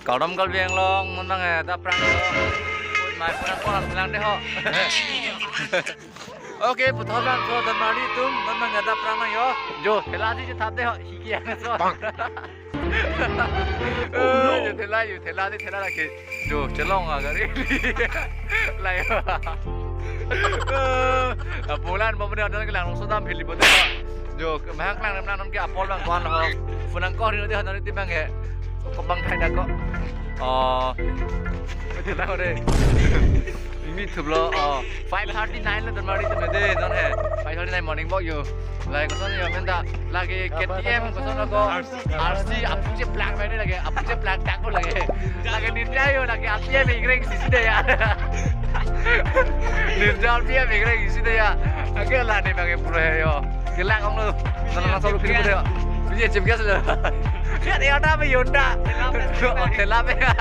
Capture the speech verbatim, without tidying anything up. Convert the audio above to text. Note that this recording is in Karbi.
Kardom kalbi anglong, non abang ke dak aphrang lo. Mai pura pura selang deh ho. Oke, puthot bang so Donmarli atum, non abang ke dak aphrang lo yo. Jo, thela si chethap deh ho, hiki ang so. Eh, jo thela, jo thela, ni thela lake. Jo, chelong agari. Lai. Apulan, mau bener ada lagi langsung dam hili bote. Jo, mahang klang nem nang ke apol bang kuan ho. Punang kor ini dia nanti bang ke. Kembang thai dak ko. Oh. Ito lang deh. Imi thuplo. Oh, five thirty-nine lo Donmarli atum deh non he. Five thirty-nine morning walk yo. Lai koson yo menta lake K T M koson lo ko. R C, apuche plak mene lake, apuche plak dak ko lake. Lake Ninja yo, lake api ya migreng sisi deh ya. Ninja api ya migreng sisi deh ya. Lake la ne bang pura yo. Kelak ong lo. Nang nang solo kiri deh. Biji chip gas lo. Ya dia ada apa yonda. Oh, thela ya.